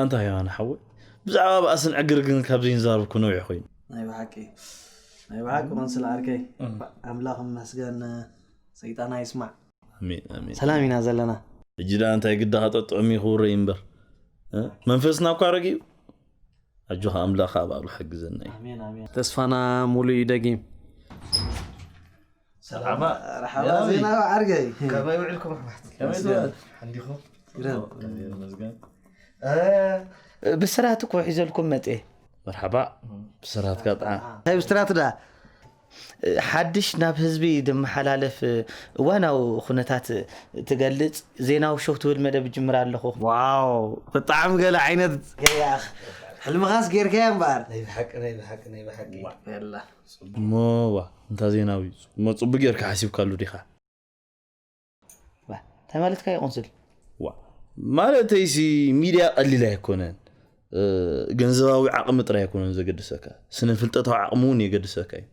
ኣንታ ዮሃና ሓወይ፣ ብዛዕባ ባእስን ዕግርግርን ካብ ዘይንዛረብ እኮ ነዊሕ ኮይኑ። ናይ ብሓቂ፣ ናይ ብሓቂ ቆንስል ዓርከይ፣ ኣምላኽ ይመስገን፣ ሰይጣን ኣይስማዕ። ኣሜን፣ ኣሜን። ሰላም ኢና ዘለና። ሕጂ ደኣ እንታይ ግዳኻ ጠጥዑም እዩ ክውረይ እምበር። እ? መንፈስና እኳ ረጊኡ። ኣጆኻ ኣምላኽ ኣብ ኣብሉ ሓግዘና እዩ። ኣሜን፣ ኣሜን። ተስፋና ሙሉእ እዩ ደጊም። ሰላም። መርሓባ ያዊ። ዜና ዓርከይ። ከመይ ውዒልኩም ኣሕዋት? ከመይ ትውዕል? ሓንዲኹም? ግረም። ኣሜን፣ ይመስገን። እ፣ ብስራት እኮ ሒዘልኩም መጤ። መርሓባ፣ ብስራትካ ጥዓ። እንታይ ብስራት ዳ? ሓድሽ ናብ ህዝቢ ዝመሓላለፍ እዋናዊ ኩነታት ትገልጽ ዜናዊ ሾው ትብል መደብ ጅምር ኣለኹ። ዋው፣ ብጣዕሚ ገለ ዓይነት ገያኽ። ሕልምኻስ ጌርካዮ እምበኣር። ናይ ብሓቂ፣ ናይ ብሓቂ፣ ናይ ብሓቂ። የላ። እሞ ዋ፣ እንታ ዜናዊ፣ እሞ ጽቡቅ ጌርካ ሓሲብካሉ ዲኻ? ዋ፣ እንታይ ማለትካ እዩ ቆንስል? ዋ፣ ማለተይሲ ሚድያ ቀሊል ኣይኮነን። እ፣ ገንዘባዊ ዓቕሚ ጥራይ ኣይኮነን ዘገድሰካ፣ ስነ ፍልጠታዊ ዓቕሚ እውን የገድሰካ እዩ።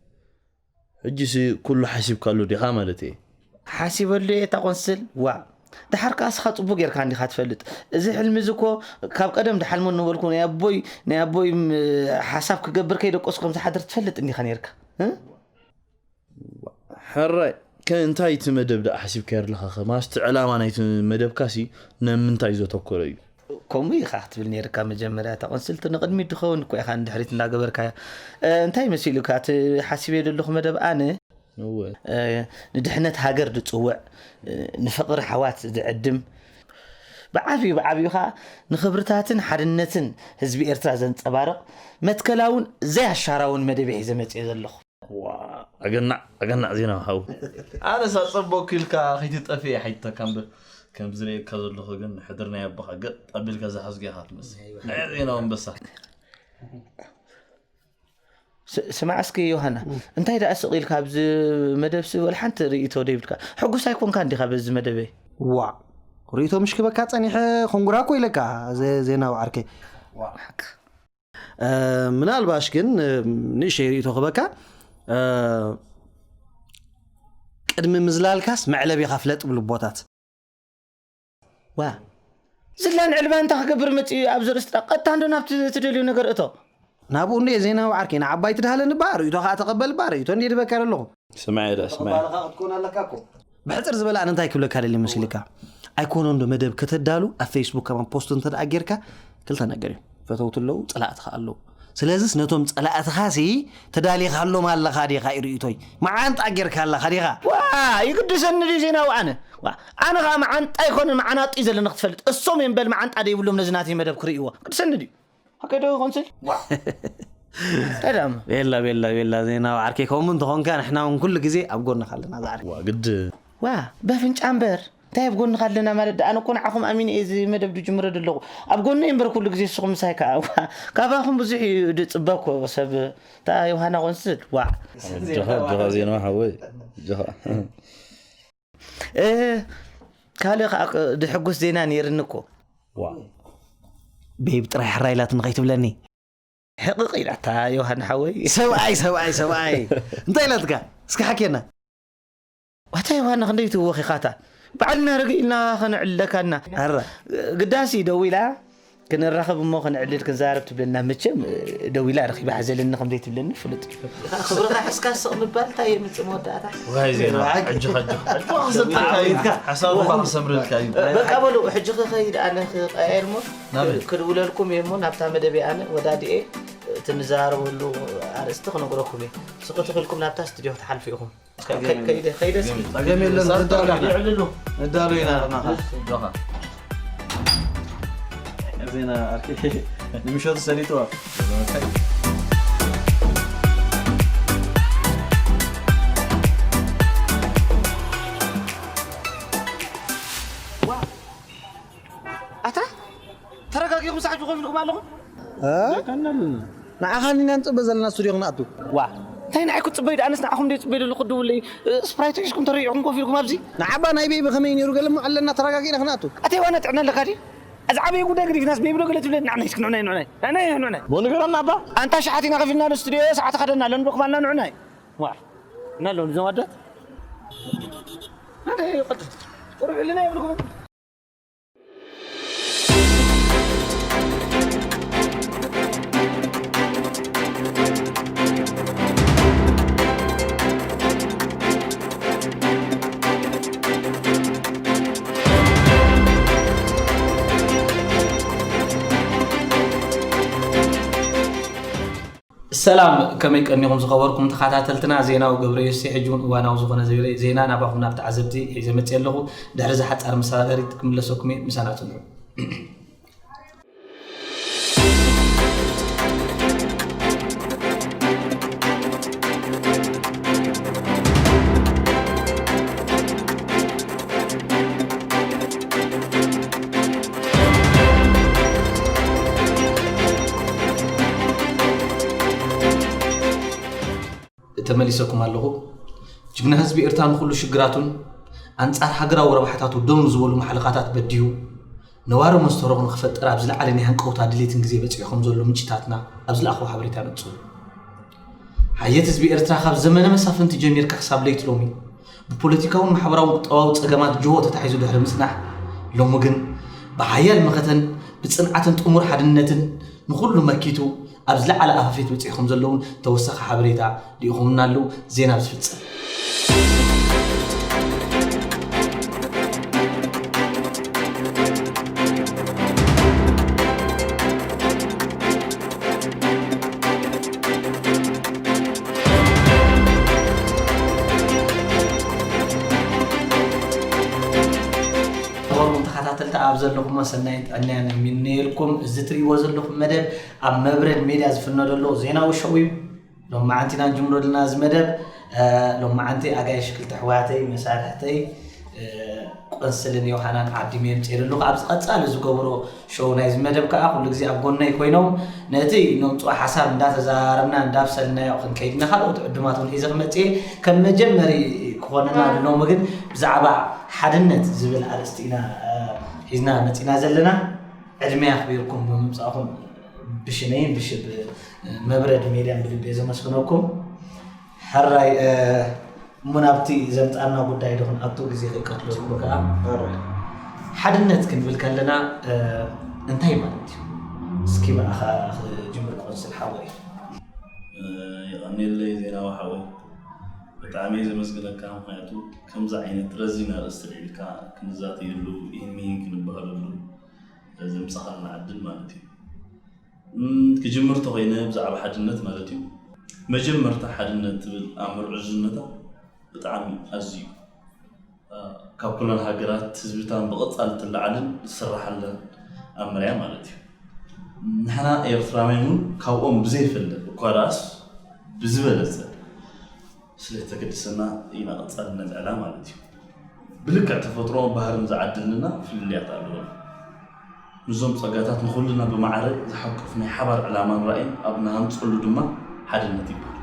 ሕጂሲ ኩሉ ሓሲብካሉ ዲኻ ማለት እየ? ሓሲበሉ እየ እታ ቆንስል። ዋ፣ ደሓር ከኣ እስኻ ጽቡቅ ጌርካ እንዲኻ ትፈልጥ። እዚ ሕልሚ እዚ እኮ ካብ ቀደም ድሓልሞ እናበልኩ ናይ ኣቦይ፣ ናይ ኣቦይ ም-፣ ሓሳብ ክገብር ከይደቀስኩ ከም ዝሓድር ትፈልጥ እንዲኻ ኔርካ። እ? ሕራይ ከ እንታይ እቲ መደብ ደኣ ሓሲብካዮ ኣለኻ ከ? ማስቲ ዕላማ ናይቲ መደብካሲ ናብ ምንታይ ዘተኮረ እዩ? ከምኡ ኢኻ ክትብል ነይርካ መጀመርያ። እታ ቆንስልቲ ንቕድሚት ድኸውን እኮ ኢኻ ንድሕሪት እንዳገበርካያ። እ፣ እንታይ መሲሉካ እቲ ሓሲበዮ ዘለኹ መደብ ኣነ? እወ። እ፣ ንድሕነት ሃገር ድጽውዕ፣ እ፣ ንፍቕሪ ኣሕዋት ዝዕድም፣ ብዓብዩ ብዓብዩ ኸኣ ንኽብርታትን ሓድነትን ህዝቢ ኤርትራ ዘንጸባርቕ መትከላውን ዘይኣሻራውን መደብ ሒዘ መጽየ ዘለኹ። ዋ፣ ኣገናዕ ኣገናዕ ዜና ሓው። ኣነስ ኣጸበኩ ኢልካ ከይትጠፍእ እየ ሓይትተካ እምበር፣ ከም ዝርእየካ ዘለኹ ግን ሕድር ናይ ኣቦኻ ገጥ ኣቢልካ ዝሓዝኩ ኢኻ ትመስል። ናይ ዜናዊ ኣንበሳ። ስ-፣ ስማዕ እስኪ ዮሃና፣ እንታይ ደኣ ስቕ ኢልካ ኣብዚ መደብሲ ወላ ሓንቲ ርእይቶ ደይብልካ? ሕጉስ ኣይኮንካ እንዲኻ በዚ መደበይ? ዋእ፣ ርእይቶ ምሽ ክበካ ጸኒሐ ኮንጉራ እኮ ኢለካ፣ ዘ-፣ ዜናዊ ዓርከይ። ዋእ። እ፣ ምናልባሽ ግን፣ እ፣ ንእሽተይ ርእይቶ ክበካ፣ እ፣ ቅድሚ ምዝላልካስ መዕለቢኻ ፍለጥ ብልቦታት። ዋ፣ ዝላን ዕልባን እንታይ ክገብር መጺኡ ኣብዚ ርእስታ? ቀጥታ እንዶ ናብቲ ትደልዮ ነገር እቶ። ናብኡ እንዶ ዜናዊ ዓርከይ፣ ንዓባይ ትድሃለኒ እባ፣ ርእይቶ ከኣ ተቐበል እባ፣ ርእይቶ እንድየ ድበካ ዘለኹ። ስምዐ ኢለ፣ ስምዐ። ምቕባልኻ ክትኮን ኣለካ እኮ። ብሕጽር ዝበለ ኣነ እንታይ ክብለካ ደልየ መሲልካ? ኣይኮነን ዶ መደብ ከተዳሉ ኣብ ፌስቡክ ከማን ፖስት እንተ ደኣ ጌርካ ክልተ ነገር እዩ። ፈተውቲ ኣለዉ፣ ጸላእቲ ከኣ ኣለዉ። ስለዚስ ነቶም ጸላእትኻሲ ተዳሊኻሎም ኣለኻ ዲኻ እዩ ርእይቶይ። መዓንጣ ጌርካ ኣለኻ ዲኻ? ዋ፣ ይግድሰኒ ድዩ ዜናዊ ኣነ? ዋ፣ ኣነ ኸኣ መዓንጣ ኣይኮነን መዓናጡ እዩ ዘለኒ ክትፈልጥ። እሶም እዮም በል መዓንጣ ደይብሎም ነዚ ናተይ መደብ ክርእይዎ። ግድሰኒ ድዩ? ሓቀይ ዶ ይኾንሲ? ዋ። ሰላም። ቤላ፣ ቤላ፣ ቤላ፣ ዜናዊ ዓርከይ፣ ከምኡ እንተኾንካ ንሕና እውን ኩሉ ግዜ ኣብ ጎንኻ ኣለና፣ ዝዓርከይ። ዋ፣ ግድ። ዋ፣ በፍንጫ እምበር። እንታይ ኣብ ጎንኻ ኣለና ማለት ደኣ? ኣነ እኮ ንዓኹም ኣሚነ እየ እዚ መደብ ድጅምሮ ዘለኹ። ኣብ ጎነይ እምበር ኩሉ ግዜ ንስኹም ምሳይ ከኣ። ዋ፣ ካባኹም ብዙሕ እዩ ድጽበ እኮ ሰብ። እታ ዮሃና ቆንስል፣ ዋ። ጀኻ፣ ጀኻ ዜናዊ ሓወይ፣ ጀኻ። እ፣ ካልእ ከኣ ቅ-፣ ድሕጉስ ዜና ነይርኒ እኮ። ዋ። ቤብ ጥራይ ሕራይ ኢላትኒ ከይትብለኒ። ሕቕቕ ኢላታ ዮሃና ሓወይ። ሰብኣይ፣ ሰብኣይ፣ ሰብኣይ። እንታይ ኢላትካ? እስኪ ሓኬና። ዋታ ዮሃና ክንደይ ትወኺኻታ? ባዕልና ርግእ ኢልና ከነዕልለካና። ኣረ። ግዳሲ ደዊላ ክንራኸብ እሞ ክንዕልል ክንዛረብ ትብለና። መቸም ደዊላ ረኺባ ሓዘለኒ ከም ዘይትብለኒ ፍሉጥ እዩ። ክብርኻ ሕዝካ ስቕ ምባል እንታይ የምጽእ መወዳእታ? ዋይ ዜና፣ ሕጂ፣ ሕጂ፣ ሕጂ ክሰጥካ እዩ። ሓሳብኻ ክሰምረልካ እዩ። በቃ በሉ፣ ሕጂ ክኸይድ ኣነ ክቀያየር እሞ ናበይ? ክድውለልኩም እየ እሞ ናብታ መደብ ኣነ ወዳድኤ እቲ ንዘራረበሉ ኣርእስቲ ክነግረኩም እየ። ስቕ ትኽልኩም ናብታ ስቱድዮ ክትሓልፉ ኢኹም። ከይደ፣ ከይደ እስኪ። ጸገም የለን፣ ንዳሎ ኢና። ይዕልሉ። ንዳሎ ኢና ኣለና። ዶኻ። ዜና ኣርኪ ንምሸቱ ሰሊጥዋ። ኣታ ተረጋጊኹም ሳሕቲ ኮፍ ኢልኩም ኣለኹም? እ? ንዓኻ እንዲና ንጽበ ዘለና ስቱድዮ ክንኣቱ። ዋ፣ እንታይ ንዓይ ክትጽበዩ ደኣ? ኣነስ ንዓኹም እንደ ጽበዩ ዘለኹ ክድውል እዩ። ስፕራይት ሒዝኩም ተረይዕኩም ኮፍ ኢልኩም ኣብዚ። ንዓባ ናይ ቤቢ ከመይ ነይሩ ገለ እሞ ኣለና ተረጋጊእና ክንኣቱ። ኣተይ ዋና ጥዕና ኣለካ ድዩ? እዚ ዓበየ ጉዳይ ገዲፍናስ ቤቢ ዶ ገለ ትብለኒ? ንዓናይ እስኪ ንዑናይ፣ ንዑናይ። ንዑናይ፣ ንዑናይ። ሞኒ ገረና ኣባ። ኣንታ ሸሓቲና ከፊልና ኣሎ ስቱድዮ ሰዓት ኸደና ኣሎ ንብረኽባልና ንዑናይ። ዋ፣ እና ኣሎ ንዞም ኣዳት። ኣንታ ይቐጥል። ቁሩብ ሕልና የብልኩም። ሰላም፣ ከመይ ቀኒኹም ዝኸበርኩም ተኸታተልትና? ዜናዊ ገብረየሱስ ሕጂ እውን እዋናዊ ዝኾነ ዜና ናባኹም ናብ ተዓዘብቲ ሒዘ መፅእ ኣለኹ። ድሕሪ እዚ ሓፃር መሰጋገሪት ክምለሰኩም እየ፣ ምሳና ፅንሑ። ተመሊሰኩም ኣለኹ። ጅግና ህዝቢ ኤርትራ ንኹሉ ሽግራቱን ኣንጻር ሃገራዊ ረብሓታቱ ደኑ ዝበሉ ማሕለኻታት በዲሁ፣ ነባሪ መስተርሆ ንክፈጥር ኣብ ዝለዓለ ናይ ሃንቀውታ ድሌትን ግዜ በጺሑ ከም ዘሎ ምንጭታትና ኣብ ዝለኣኽዎ ሓበሬታ ነጽሩ። ሓየት ህዝቢ ኤርትራ ካብ ዘመነ መሳፍንቲ ጀሚርካ ክሳብ ለይቲ ሎሚ ብፖለቲካውን ማሕበራውን ቁጠባዊ ጸገማት ጅሆ ተታሒዙ ድሕሪ ምጽናሕ፣ ሎሚ ግን ብሓያል መኸተን ብጽንዓትን ጥሙር ሓድነትን ንኹሉ መኪቱ ኣብ ዝለዓለ ኣፋፌት በጺሑ ከም ዘለውን ተወሳኺ ሓበሬታ ልኢኹምና ኣለዉ። ዜና ብዝፍጸም። ተኸታተልቲ ኣብ ዘለኹሞ ሰናይን ጥዕናን ይምነየልኩም። እዚ ትርእይዎ ዘለኹም መደብ ኣብ መብረድ ሜድያ ዝፍኖ ዘሎ ዜናዊ ሸው እዩ። ሎማዓንቲ ኢና ንጅምሮ ዘለና እዚ መደብ። እ፣ ሎማዓንቲ ኣጋይሽ ክልተ ኣሕዋተይ፣ መሳርሕተይ፣ እ፣ ቆንስልን ዮሃናን ዓዲመ የምፅእ ኣለኹ። ኣብዚ ቀፃሊ ዝገብሮ ሸው ናይዚ መደብ ከዓ ኩሉ ግዜ ኣብ ጎነይ ኮይኖም ነቲ ነምፅኦ ሓሳብ እንዳተዘራረብና እንዳብሰልናዮ ክንከይድ ኢና። ካልኦት ዕዱማት እውን ሒዘ ክመፅእ እየ። ከም መጀመሪ ክኾነና ንሎሚ ግን ብዛዕባ ሓድነት ዝብል ኣርእስቲ ኢና፣ እ፣ ሒዝና መፂና ዘለና። ዕድመ ኣኽቢርኩም ብምምፃእኹም ብሽመይን ብሽብ መብረድ ሜድያን ብልቢ እየ ዘመስግነኩም። ሕራይ፣ እ፣ እሞ ናብቲ ዘምፃና ጉዳይ ዶ ክንኣቱ ግዜ ከይቀትለልኩም ከዓ። ሕራይ። ሓድነት ክንብል ከለና፣ እ፣ እንታይ ማለት እዩ? እስኪ ብኣኻ ክጅምር ቆንስል ሓወይ። እ፣ የቐንየለይ ዜናዊ ሓወይ። ብጣዕሚ እየ ዘመስግነካ፣ ምኽንያቱ ከምዚ ዓይነት ረዚን ኣርእስቲ ኣልዒልካ ክንዛተየሉ፣ ይህን ምሂን ክንበሃለሉ ዘምጻኻልና ዕድል ማለት እዩ። እም፣ ክጅምር ተኾይነ ብዛዕባ ሓድነት ማለት እዩ። መጀመርታ ሓድነት ትብል ኣምር ዕዙዝነታ ብጣዕሚ ኣዝዩ፣ እ፣ ካብ ኩለን ሃገራት ህዝብታን ብቐጻሊ ትለዓልን ዝስራሓለን ኣምር እያ ማለት እዩ። ንሕና ኤርትራውያን እውን ካብኦም ብዘይፍለ እኳ ደኣስ ብዝበለጸ ስለ እተገድሰና ኢና ቀጻሊ ነልዕላ ማለት እዩ። ብልክዕ ተፈጥሮ ባህርን ዝዓደለና ፍልልያት ኣለወን። ነዞም ጸጋታት ንኹልና ብማዕረ ዝሓቁፍ ናይ ሓባር ዕላማን ራእይን ኣብ ንሃንጸሉ ድማ ሓድነት ይበሃል።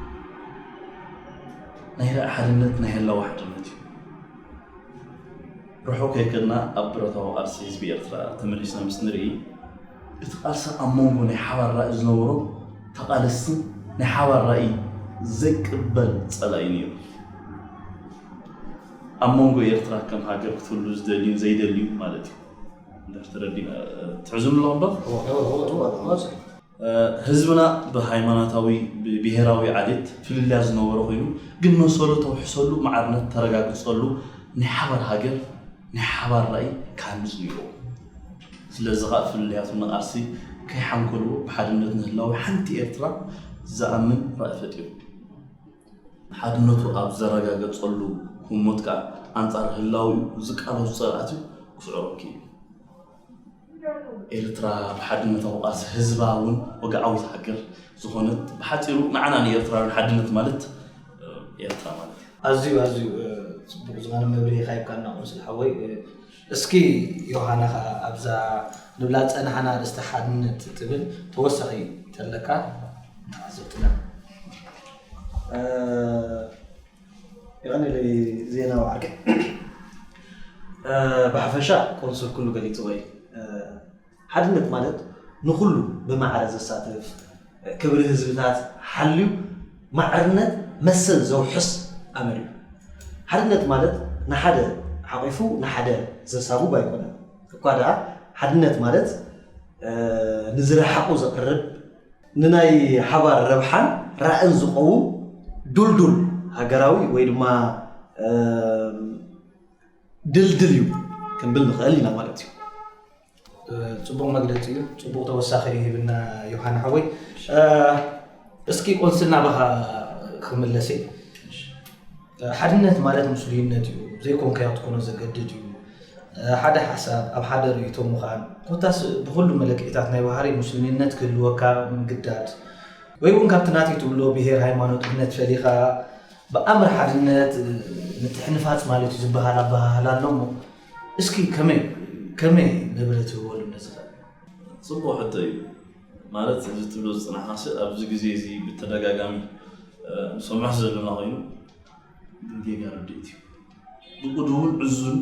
ናይ ራእይ ሓድነት ናይ ህላወ ሓድነት እዩ። ርሑቕ ከይከድና ኣብ ብረታዊ ቃልሲ ህዝቢ ኤርትራ ተመሊስና ምስ ንርኢ፣ እቲ ቃልሲ ኣብ መንጎ ናይ ሓባር ራእይ ዝነበሮ ተቓለስትን ናይ ሓባር ራእይ ዘይቅበል ጸላኢ ነይሩ። ኣብ መንጎ ኤርትራ ከም ሃገር ክትህሉ ዝደልዩን ዘይደልዩ ማለት እዩ። እንድሕር ተረዲእና፣ ትሕዝኑ ኣለኹም ዶ? ህዝብና ብሃይማኖታዊ፣ ብብሄራዊ ዓሌት ፍልልያ ዝነበሮ ኮይኑ፣ ግን መሰሉ ተውሕሰሉ፣ ማዕርነት ተረጋግጸሉ፣ ናይ ሓባር ሃገር፣ ናይ ሓባር ራእይ ክሃንጽ ነይርዎ። ስለዚ ኸኣ ፍልልያቱ ንቓልሲ ከይሓንኮልዎ ብሓድነት ንህላወ ሓንቲ ኤርትራ ዝኣምን ራእይ ፈጢሩ። ሓድነቱ ኣብ ዘረጋገጸሉ ህሞት ከኣ ኣንጻር ህላዊኡ ዝቃለሱ ጸላእቱ ክስዕሮም ክኢሉ። ኤርትራ ብሓድነታዊ ቃልሲ ህዝባ እውን ወግዓዊት ሃገር ዝኾነት፣ ብሓጺሩ ንዓና ንኤርትራውያን ሓድነት ማለት፣ እ፣ ኤርትራ ማለት እዩ። ኣዝዩ፣ ኣዝዩ፣ እ፣ ጽቡቕ ዝኾነ መብርሂ ኢኻ ሂብካና ቆንስል ሓወይ። እ፣ እስኪ ዮሃና ኸኣ ኣብዛ ንብላ ዝጸናሕና ኣርእስቲ ሓድነት ትብል ተወሳኺ ተለካ ንተዓዘብትና። እ፣ የቐንየለይ ዜናዊ ዓርከይ። እ፣ ብሓፈሻ ቆንስል ኩሉ ገሊጽዎ እዩ። እ፣ ሓድነት ማለት ንኹሉ ብማዕረ ዘሳትፍ፣ ክብሪ ህዝብታት ሓልዩ ማዕርነት መሰል ዘውሕስ ኣምር እዩ። ሓድነት ማለት ንሓደ ሓቒፉ ንሓደ ዘሳጉግ ኣይኮነን። እኳ ደኣ ሓድነት ማለት፣ እ፣ ንዝረሓቑ ዘቕርብ፣ ንናይ ሓባር ረብሓን ራእን ዝቐውም ዱልዱል ሃገራዊ ወይ ድማ፣ እ፣ ድልድል እዩ ክንብል ንኽእል ኢና ማለት እዩ። እ፣ ጽቡቕ መግለጺ እዩ። ጽቡቕ ተወሳኺ ሂብና ዮሃና ሓወይ። እ፣ እስኪ ቆንስል ናባኻ ክምለስ እየ። ሓድነት ማለት ምስሉይነት እዩ። ዘይኮንካዮ ክትኮኖ ዘገድድ እዩ። ሓደ ሓሳብ ኣብ ሓደ ርእይቶ ምዃን ኮታስ ብኹሉ መለክዒታት ናይ ባህሪ ምስሉይነት ክህልወካ ምግዳድ ወይ እውን ካብቲ ናተይ ትብሎ ብሄር፣ ሃይማኖት፣ እምነት ፈሊኻ ብኣምር ሓድነት ምትሕንፋፅ ማለት እዩ ዝበሃል ኣበሃህላ ኣሎ እሞ እስኪ ከመይ ከመይ መብርሂ ትህበሉ ነዚ ኸ? ፅቡቕ ሕቶ እዩ። ማለት እዚ ትብሎ ዝፅናሕካሲ ኣብዚ ግዜ እዚ ብተደጋጋሚ ንሰምዖ ዘለና ኮይኑ ግን ጌጋ ርድኢት እዩ። ብቕድውን ዕዙን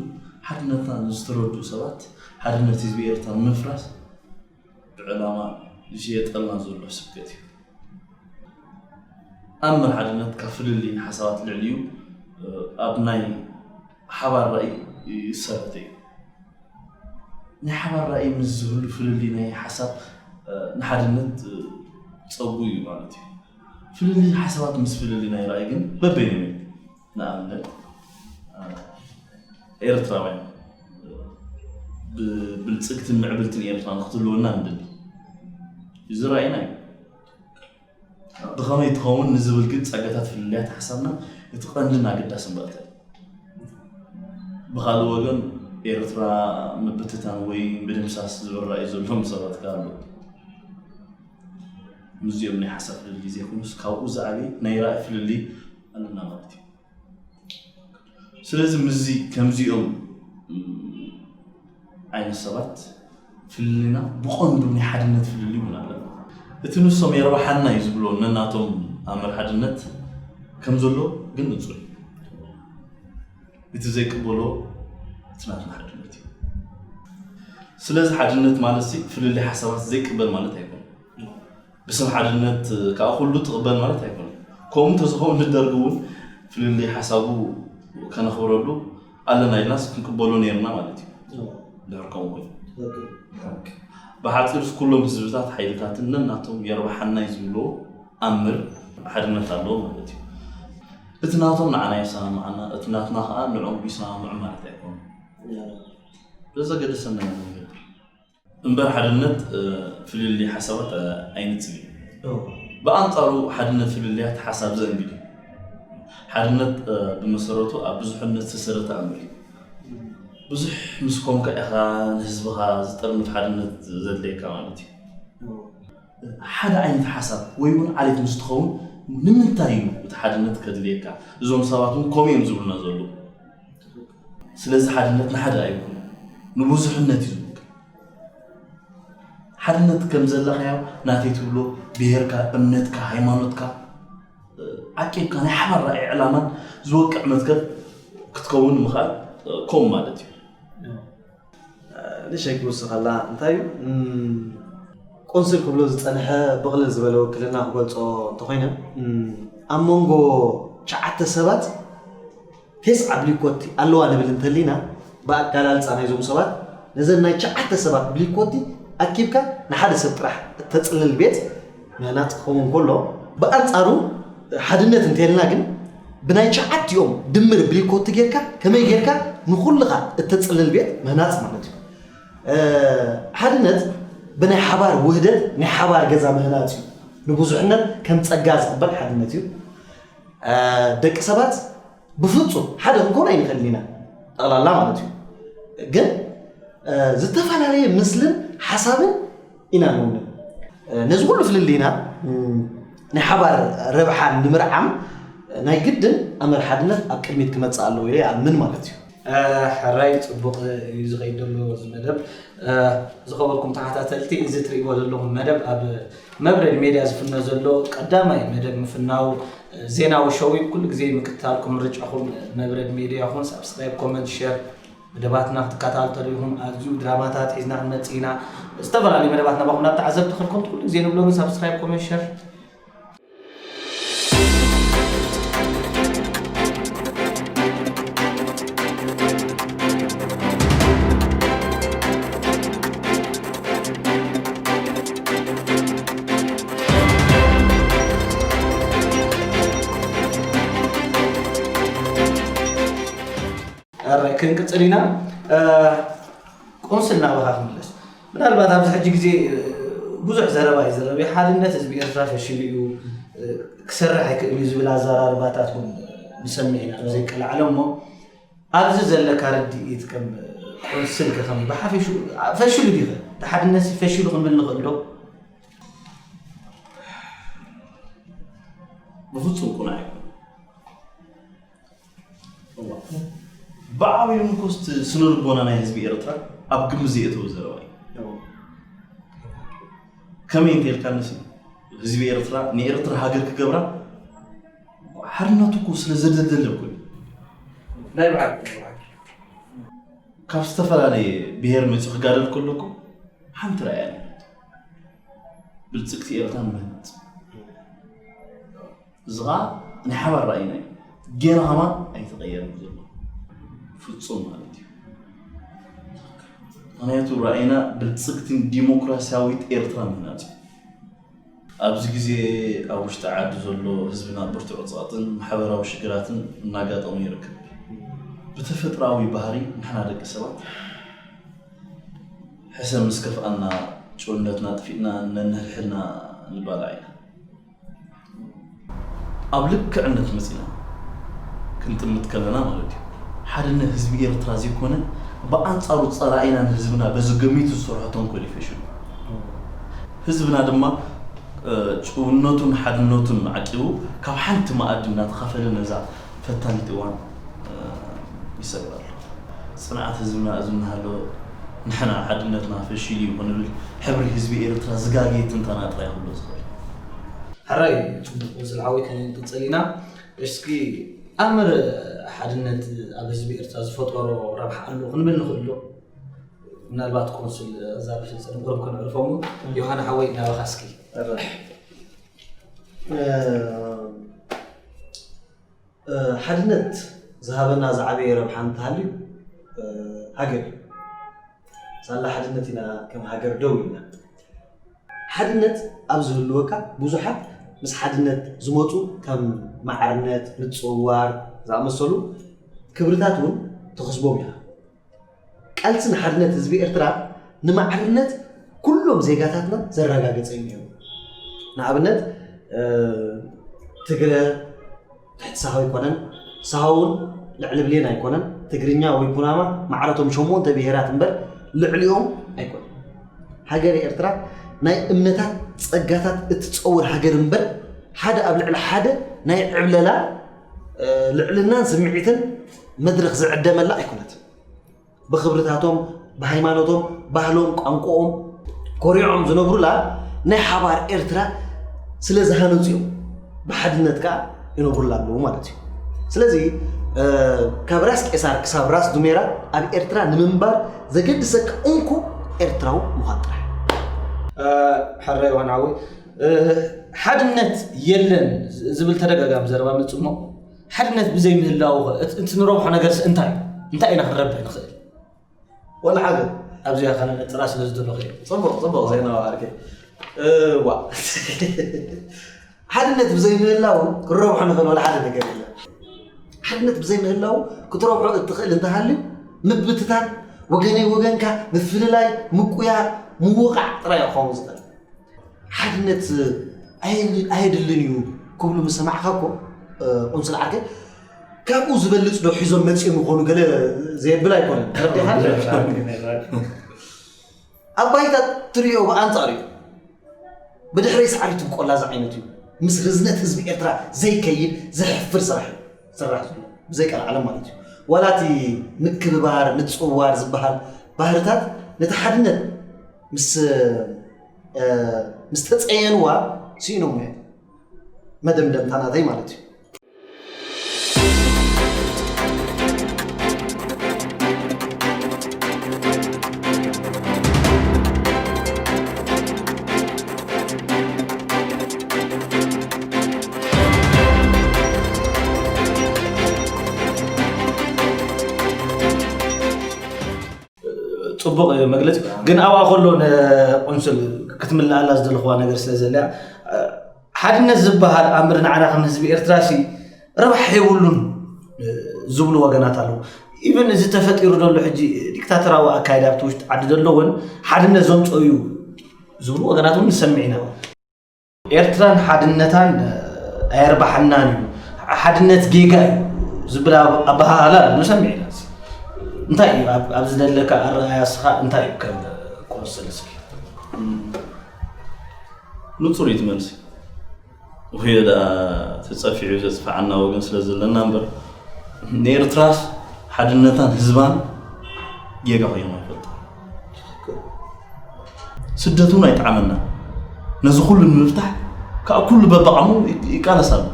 ሓድነትና ዝተረድኡ ሰባት ሓድነት ህዝቢ ኤርትራ ንምፍራስ ብዕላማ ዝሽየጠልና ዘሎ ስብከት እዩ። ኣምር ሓድነት ካብ ፍልልይ ሓሳባት ልዕሊኡ ኣብ ናይ ሓባር ራእይ ይሰረተ እዩ። ናይ ሓባር ራእይ ምስ ዝህሉ ፍልልይ ናይ ሓሳብ ንሓድነት ፀጉ እዩ ማለት እዩ። ፍልልይ ሓሳባት ምስ ፍልልይ ናይ ራእይ ግን በበይኖም እዮም። ንኣብነት ኤርትራውያን ብብልፅግትን ምዕብልትን ኤርትራ ንክትህልወና ንደሊ። እዚ ራእይና እዩ። ብኸመይ ትኸውን ንዝብል ግን ጸጋታት ፍልልያት ሓሳብና እቲ ቀንድን ኣገዳስን ባእታ እዩ። ብኻልእ ወገን ኤርትራ ምብትታን ወይ ምድምሳስ ዝብል ራእይ ዘለዎም ሰባት ከኣ ኣለዉ። ምስዚኦም ናይ ሓሳብ ፍልልይ ዘይኮኑስ ካብኡ ዝዓቢ ናይ ራእይ ፍልልይ ኣለና ማለት እዩ። ስለዚ ምስዚ ከምዚኦም ዓይነት ሰባት ፍልልይና ብቐንዱ ናይ ሓድነት ፍልልይ እውን ኣለና። እቲ ንሶም የርብሓና እዩ ዝብሎ ነናቶም ኣምር ሓድነት ከም ዘሎ ግን ንጹር እዩ። እቲ ዘይቅበሎ እቲ ናትና ሓድነት እዩ። ስለዚ ሓድነት ማለት ፍልልይ ሓሳባት ዘይቅበል ማለት ኣይኮነን። ብስም ሓድነት ከዓ ኩሉ ትቕበል ማለት ኣይኮነን። ከምኡ እንተዝኸውን ንደርጊ እውን ፍልልይ ሓሳቡ ከነኽብረሉ ኣለና ኢልናስ ክንቅበሎ ነይርና ማለት እዩ። ድሕር ከምኡ ኮይኑ ብሓፂሩስ ኩሎም ህዝብታት ሓይልታትን ነናቶም የርብሓና እዩ ዝብልዎ ኣምር ሓድነት ኣለዎ ማለት እዩ። እቲ ናቶም ንዓና የሰማምዓና፣ እቲ ናትና ከዓ ንዕኦም ይሰማምዑ ማለት ኣይኮኑን። ዘዘገደሰና ኢና ንገብር። እምበር ሓድነት ፍልልይ ሓሳባት ኣይንጽብ እዩ። ብኣንጻሩ ሓድነት ፍልልያት ሓሳብ ዘእንግድ እዩ። ሓድነት ብመሰረቱ ኣብ ብዙሕነት ዝተሰረተ ኣምር እዩ። ብዙሕ ምስ ኮንካ ኢኻ ንህዝብኻ ዝጠርንፍ ሓድነት ዘድልየካ ማለት እዩ። ሓደ ዓይነት ሓሳብ ወይ እውን ዓሌት ምስ ትኸውን ንምንታይ እዩ እቲ ሓድነት ከድልየካ? እዞም ሰባት እውን ከምኡ እዮም ዝብሉና ዘለዉ። ስለዚ ሓድነት ንሓደ ኣይኮነን፣ ንብዙሕነት እዩ ዝውክል። ሓድነት ከም ዘለኻዮ ናተይ ትብሎ ብሄርካ፣ እምነትካ፣ ሃይማኖትካ ዓቂብካ ናይ ሓባር ራእይ ዕላማን ዝወቅዕ መትከል ክትከውን ምኽኣል ከምኡ ማለት እዩ። ንእሽተይ ክውስኸላ እንታይ እዩ ቆንስል ክብሎ ዝፀንሐ ብቕልል ዝበለ ውክልና ክገልፆ እንተኾይነ ኣብ መንጎ ትሽዓተ ሰባት ቴስዓ ብሊኮቲ ኣለዋ ንብል እንተሊና ብኣገላልፃ ናይዞም ሰባት ነዘን ናይ ትሽዓተ ሰባት ብሊኮቲ ኣኪብካ ንሓደ ሰብ ጥራሕ እተፅልል ቤት ምህናፅ ክኸውን ከሎ ብኣንፃሩ ሓድነት እንተልና ግን ብናይ ትሽዓቲኦም ድምር ብሊኮቲ ጌርካ ከመይ ጌርካ ንኹልኻ እተፅልል ቤት ምህናፅ ማለት እዩ። ሓድነት ብናይ ሓባር ውህደት ናይ ሓባር ገዛ ምህናፅ እዩ። ንብዙሕነት ከም ፀጋ ዝቕበል ሓድነት እዩ። ደቂ ሰባት ብፍፁም ሓደ ክንኮን ኣይንኽእልን ኢና፣ ጠቕላላ ማለት እዩ። ግን ዝተፈላለየ ምስልን ሓሳብን ኢና ንውንን። ነዚ ኩሉ ፍልልይና ናይ ሓባር ረብሓ ንምርዓም ናይ ግድን ኣምር ሓድነት ኣብ ቅድሚት ክመፅእ ኣለዎ ኢለ ይኣምን ማለት እዩ። ሕራይ ፅቡቕ እዩ ዝኸይድ ዘሎ እዚ መደብ። ዝኸበርኩም ተኸታተልቲ እዚ ትርእይዎ ዘለኹም መደብ ኣብ መብረድ ሜድያ ዝፍኖ ዘሎ ቀዳማይ መደብ ምፍናው ዜናዊ ሸው እዩ። ኩሉ ግዜ ምክትታልኩም ምርጫኹም መብረድ ሜድያ ይኹን። ሳብስክራይብ፣ ኮመንት፣ ሸር መደባትና ክትከታተሉ ኢኹም። ኣዝዩ ድራማታት ሒዝና ክንመጽእ ኢና። ዝተፈላለዩ መደባት ናባኹም ናብ ተዓዘብቲ ከልኮምቲ ኩሉ ግዜ ንብሎ ግን ሳብስክራይብ፣ ኮመንት፣ ሸር ክንቅፅል ኢና። ቆንስል ናባኻ ክምለስ። ምናልባት ኣብዚ ሕጂ ግዜ ብዙሕ ዘረባ እዩ ዝረብ። ሓድነት ህዝቢ ኤርትራ ፈሽሉ እዩ፣ ክሰርሕ ኣይክእልን እዩ ዝብል ኣዘራርባታት እውን ንሰምዕ ኢና ብዘይቀላዕለ። እሞ ኣብዚ ዘለካ ርድኢት ከም ቆንስል ከ ከም ብሓፈሽኡ ፈሽሉ ዲኸ? እቲ ሓድነት ፈሽሉ ክንብል ንኽእል ዶ? ብፍጹም ቁኑዕ ኣይኮነን። እዋ፣ ብዓብዩ ምኮስት ስነ ልቦና ናይ ህዝቢ ኤርትራ ኣብ ግምት ዘየእተወ ዘረባ እዩ። ከመይ እንተልካ ንስ ህዝቢ ኤርትራ ንኤርትራ ሃገር ክገብራ ሓርነቱ እኮ ስለ ዘደደለ እኮ እዩ። ናይ ብሓቂ ካብ ዝተፈላለየ ብሄር መፂኡ ክጋደል ከሎ እኮ ሓንቲ ራእያ ነይራቶ። ብልፅግቲ ኤርትራ ንምህናፅ። እዚ ኸዓ ናይ ሓባር ራእይና እዩ። ጌና ኸማ ኣይተቐየረን ዘሎ ፍፁም ማለት እዩ። ምክንያቱ ራእይና ብልፅግትን ዲሞክራሲያዊት ኤርትራ ምህናፅ እዩ። ኣብዚ ግዜ ኣብ ውሽጢ ዓዲ ዘሎ ህዝብና ብርቱዕ ጸቕጥን ማሕበራዊ ሽግራትን እናጋጠሞ ይርከብ። ብተፈጥራዊ ባህሪ ንሕና ደቂ ሰባት ሕሰም ምስ ከፍኣና ጭውነትና ኣጥፊእና ነንሕድሕድና ንባላዕ ኢና። ኣብ ልክዕነት መጺና ክንጥምት ከለና ማለት እዩ ሓድነት ህዝቢ ኤርትራ ዘይኮነ ብኣንጻሩ ጸላኢና ንህዝብና በዚ ገሚቱ ዝሰርሖ ተንኮል እዩ ፈሽሉ። ህዝብና ድማ ጭውነቱን ሓድነቱን ዓቂቡ ካብ ሓንቲ መኣዲ እናተኻፈለ ነዛ ፈታኒት እዋን ይሰግር ኣሎ። ጽንዓት ህዝብና እዚ እናሃለወ ንሕና ሓድነትና ፈሺሉ እዩ ክንብል ሕብሪ ህዝቢ ኤርትራ ዝጋገየ ትንተና ጥራይ ክብሎ ዝኽእል። ሕራይ ጽቡቕ ዝልዓዊ ክንቅጽል ኢና። እስኪ ኣምር ሓድነት ኣብ ህዝቢ ኤርትራ ዝፈጠሮ ረብሓ ኣሎ ክንብል ንኽእል ዶ? ምናልባት ኮንስል እዛ ብፍልጸት ቁሩብ ከነዕርፎም ዮሃና ሓወይ ናባኻ እስኪ። ሓድነት ዝሃበና ዝዓበየ ረብሓ እንተሃልዩ ሃገር እዩ። ሳላ ሓድነት ኢና ከም ሃገር ደው ኢልና። ሓድነት ኣብ ዝህልወካ ብዙሓት ምስ ሓድነት ዝመፁ ከም ማዕርነት፣ ምፅውዋር ዝኣመሰሉ ክብርታት እውን ተኸስቦም ኢኻ። ቃልሲ ንሓድነት ህዝቢ ኤርትራ ንማዕርነት ኩሎም ዜጋታትና ዘረጋገጸ እዩ ነይሩ። ንኣብነት ትግረ ትሕቲ ሳሆ ኣይኮነን፣ ሳሆ እውን ልዕሊ ብሌን ኣይኮነን። ትግርኛ ወይ ኩናማ ማዕረቶም ሸሞንተ ብሄራት እምበር ልዕሊኦም ኣይኮነን። ሃገረ ኤርትራ ናይ እምነታት ጸጋታት እትጸውር ሃገር እምበር ሓደ ኣብ ልዕሊ ሓደ ናይ ዕብለላ ልዕልናን ስምዒትን መድረኽ ዝዕደመላ ኣይኮነትን። ብኽብርታቶም፣ ብሃይማኖቶም፣ ባህሎም፣ ቋንቋኦም ኮሪዖም ዝነብሩላ ናይ ሓባር ኤርትራ ስለ ዝሃነፁ እዮም። ብሓድነት ከዓ ይነብሩላ ኣለዉ ማለት እዩ። ስለዚ ካብ ራስ ቄሳር ክሳብ ራስ ዱሜራ ኣብ ኤርትራ ንምንባር ዘገድሰካ እንኮ ኤርትራዊ ምዃን ጥራሕ። ሕራይ ዋናዊ ሓድነት የለን ዝብል ተደጋጋሚ ዘረባ ምፅሞ ሓድነት ብዘይ ምህላው እቲ ንረብሖ ነገርስ እንታይ እንታይ ኢና ክንረብሕ ንኽእል? ወላ ሓደ ኣብዚኣ ከነ ነጥራ ስለ ዝደለኹ እየ። ፅቡቕ ፅቡቕ ዜና ዓርከይ። እዋ ሓድነት ብዘይ ምህላው ክንረብሖ ንኽእል ወላ ሓደ ነገር የለን። ሓድነት ብዘይ ምህላው ክትረብሖ እትኽእል እንተሃልዩ ምብትታን፣ ወገነይ ወገንካ ምፍልላይ፣ ምቁያር፣ ምውቓዕ ጥራይ እዩ ክኸውን ዝኽእል። ሓድነት ኣየድልን እዩ ክብሉ ምስ ሰማዕካ እኮ ቁንስል ዓርከይ ካብኡ ዝበልፅ ዶ ሒዞም መፂኦም ይኾኑ ገለ ዘየብል ኣይኮነን። ተረዲኻ? ኣብ ባይታ ትሪኦ ብኣንፃር እዩ። ብድሕረይ ሳዕሪ ትብቆላ ዝዓይነቱ እዩ። ምስ ርዝነት ህዝቢ ኤርትራ ዘይከይድ ዘሕፍር ስራሕ እዩ ዝስራሕ ዘሎ ብዘይቀልዓለም ማለት እዩ። ዋላ እቲ ምክብባር ምፅውዋር ዝበሃል ባህርታት ነቲ ሓድነት ምስ ምስ ተፀየንዋ ስኢኖም እዮም። መደምደምታ ናተይ ማለት እዩ። ፅቡቕ መግለፂ ግን ኣብኣ ከሎ ንቁንስል ክትምልኣላ ዝደለኽዋ ነገር ስለ ዘለ ሓድነት ዝበሃል ኣምር ንዓና ከም ህዝቢ ኤርትራ ሲ ረብሓ የብሉን ዝብሉ ወገናት ኣለዉ። ኢቨን እዚ ተፈጢሩ ዘሎ ሕጂ ዲክታተራዊ ኣካይዳ ኣብቲ ውሽጢ ዓዲ ዘሎ እውን ሓድነት ዘምፀኡ እዩ ዝብሉ ወገናት እውን ንሰምዕ ኢና። ኤርትራን ሓድነታን ኣየርባሓናን እዩ፣ ሓድነት ጌጋ እዩ ዝብል ኣበሃህላ ንሰምዕ ኢና። እንታይ እዩ ኣብዚ ዘለካ ኣረኣያ? እስኻ እንታይ እዩ ከም ቆንስል እስኪ? ንጹር እዩ እቲ መልሲ። ወይ ደኣ ተጸፊዑ ዘጽፍዓና ወገን ስለ ዘለና እምበር፣ ንኤርትራስ ሓድነታን ህዝባን ጌጋ ኮይኖም ኣይፈልጡ። ስደት እውን ኣይጠዓመና። ነዚ ኩሉ ንምፍታሕ ከዓ ኩሉ በባዓሙ ይቃለስ ኣሎ።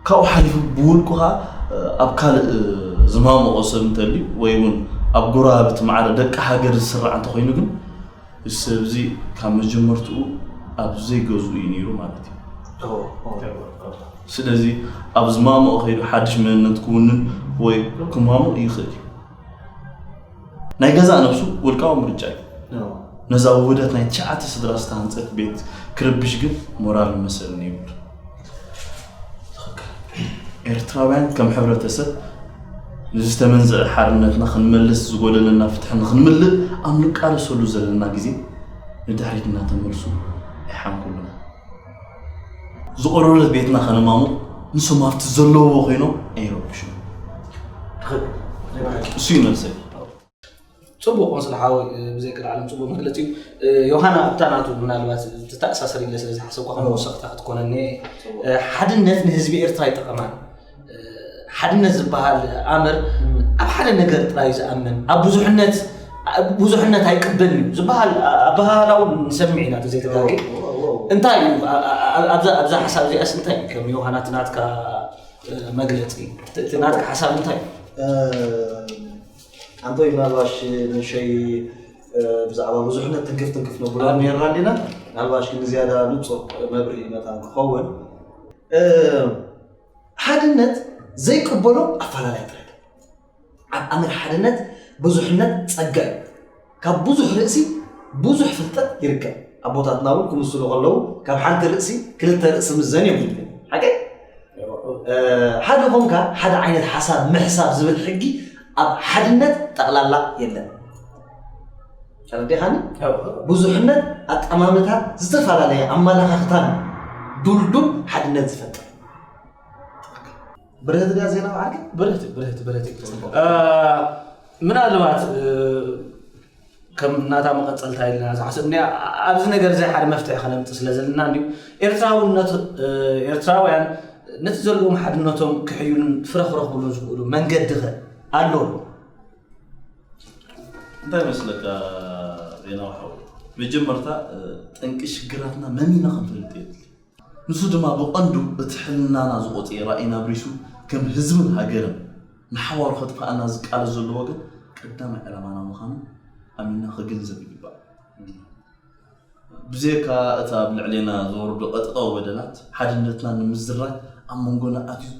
ካብኡ ሓሊፉ ብውልቁ ከዓ ኣብ ካልእ ዝማምቖ ሰብ እንተልዩ ወይ እውን ኣብ ጎረባብቲ ማዕረ ደቂ ሃገር ዝስራዕ እንተኮይኑ ግን እዚ ሰብ እዚ ካብ መጀመርትኡ ኣብ ዘይገዝኡ እዩ ነይሩ ማለት እዩ። ስለዚ ኣብ ዝማምኦ ከይዱ ሓድሽ መንነት ክውንን ወይ ክማምቕ ይኽእል እዩ። ናይ ገዛእ ነብሱ ውልቃዊ ምርጫ እዩ። ነዛ ውህደት ናይ ትሽዓተ ስድራ ዝተሃንፀት ቤት ክርብሽ ግን ሞራልን መሰልን የብሉን። ኤርትራውያን ከም ሕብረተሰብ ንዝተመንዘዐ ሓርነትና ክንመልስ ዝጎደለና ፍትሒ ንክንምልእ ኣብ ንቃለሰሉ ዘለና ግዜ ንድሕሪት እናተመልሱ ኣይሓንኩሉና። ዝቆረረት ቤትና ከነማሙቕ ንሶም ኣብቲ ዘለውዎ ኮይኖም ኣይረብሹ። እሱ ይመልሰል። ፅቡቅ ቆንስል ሓወይ፣ ብዘይ ቅድዓለም ፅቡቅ መግለፂ እዩ። ዮሃና ኣብታ ናቱ ምናልባት ተተኣሳሰር ኢለ ስለ ዝሓሰብኳ ከም ወሰኽታ ክትኮነኒ። ሓድነት ንህዝቢ ኤርትራ ይጠቐማን። ሓድነት ዝበሃል ኣምር ኣብ ሓደ ነገር ጥራይ ዝኣምን ኣብ ብዙሕነት ብዙሕነት ኣይቅበልን እዩ ዝበሃል ኣበሃህላ እውን ንሰምዕ ኢና ተዘይተጋጊ። እንታይ እዩ ኣብዛ ኣብዛ ሓሳብ እዚኣስ እንታይ እዩ ከም ዮሃና ትናትካ መግለፂ እቲ ናትካ ሓሳብ እንታይ እዩ? ኣንቶይ ምናልባሽ ንእሸይ ብዛዕባ ብዙሕነት ትንክፍ ትንክፍ ነብሎ ነርና እንዲና ምናልባሽ ግን ዝያዳ ንፁር መብርሂ መታን ክኸውን ሓድነት ዘይቅበሎ ኣፈላላይ ጥረት ኣብ ኣምር ሓድነት ብዙሕነት ጸጋ እዩ ካብ ብዙሕ ርእሲ ብዙሕ ፍልጠት ይርከብ ኣቦታትና እውን ክምስሉ ከለዉ ካብ ሓንቲ ርእሲ ክልተ ርእሲ ምዘን እዮም ዝብሉ ሓቀይ ሓደ ኾንካ ሓደ ዓይነት ሓሳብ ምሕሳብ ዝብል ሕጊ ኣብ ሓድነት ጠቕላላ የለን ተረዲኻኒ ብዙሕነት ኣጠማምታ ዝተፈላለየ ኣመላኻኽታን ዱልዱል ሓድነት ዝፈጥር ብርህት ድያ ዜና ባዕልካ? ብርህት ብርህት ብርህት ምናልባት ከም ናታ መቐፀልታ ኢልና ዝሓሰብና ኣብዚ ነገር እዚ ሓደ መፍትሒ ከነምፅእ ስለ ዘለና እንዲዩ ኤርትራውነት ኤርትራውያን ነቲ ዘለዎም ሓድነቶም ክሕዩሉን ፍረ ክረኽብሉን ዝኽእሉ መንገዲ ኸ ኣሎ ዶ? እንታይ መስለካ ዜናዊ ሓወይ መጀመርታ ጠንቂ ሽግራትና መን ኢና ክንፈልጥ የድሊ ንሱ ድማ ብቐንዱ እቲ ሕልናና ዝቖጸ ራእይና ኣብሪሱ ከም ህዝብን ሃገርን ንሓዋሩ ከጥፍኣና ዝቃለስ ዘሎ ወገን ቀዳማይ ዕላማና ምዃኑ ኣሚንና ክግንዘብ ይግባእ። ብዘየካ እቲ ኣብ ልዕሌና ዝወርዶ ቀጥታዊ በደላት ሓድነትና ንምዝራግ ኣብ መንጎና ኣትዩ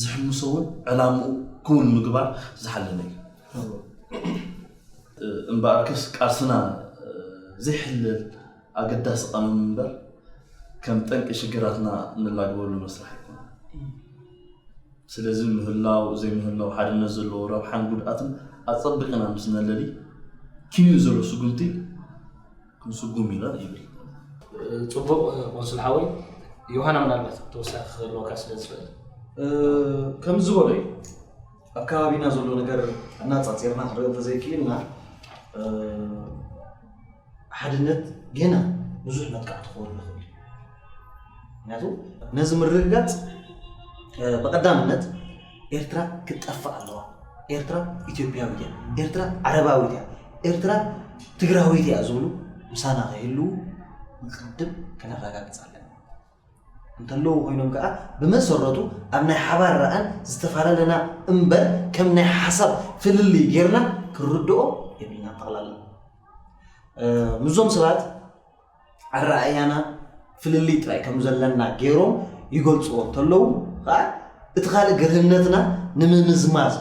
ዝሕምሶ እውን ዕላምኡ ክውን ምግባር ዝሓለነ እዩ። እምበኣርከስ ቃልስና ዘይሕለል ኣገዳሲ ቀመም እምበር ከም ጠንቂ ሽግራትና እንላግበሉ መስርሕ ኣይኮነን። ስለዚ ምህላው ዘይምህላው ሓድነት ዘለዎ ረብሓን ጉድኣትን ኣጸቢቕና ምስ ነለሊ ኪንኡ ዘሎ ስጉምቲ ክንስጉም ኢና ይብል። ጽቡቕ ቆንስል ሓወይ፣ ዮሃና ምናልባት ተወሳኺ ክህልወካ ስለ ዝኽእል። ከም ዝበሎ እዩ ኣብ ከባቢና ዘሎ ነገር ኣናጻጺርና ክንርኢ እንተዘይክኢልና ሓድነት ጌና ብዙሕ መጥቃዕቲ ክወርድ ይኽእል እዩ። ምክንያቱ ነዚ ምርግጋፅ ብቀዳምነት ኤርትራ ክትጠፍእ ኣለዋ። ኤርትራ ኢትዮጵያዊት እያ፣ ኤርትራ ዓረባዊት እያ፣ ኤርትራ ትግራዊት እያ ዝብሉ ምሳና ከይህልዉ ንቅድም ከነረጋግፅ ኣለና። እንተለዉ ኮይኖም ከዓ ብመሰረቱ ኣብ ናይ ሓባር ረኣን ዝተፈላለና እምበር ከም ናይ ሓሳብ ፍልልይ ጌርና ክንርድኦ የብልና ጠቕላላ። ምስዞም ሰባት ኣረኣእያና ፍልልይ ጥራይ ከም ዘለና ገይሮም ይገልፅዎ እንተለዉ ከዓ እቲ ካልእ ግርህነትና ንምምዝማዝ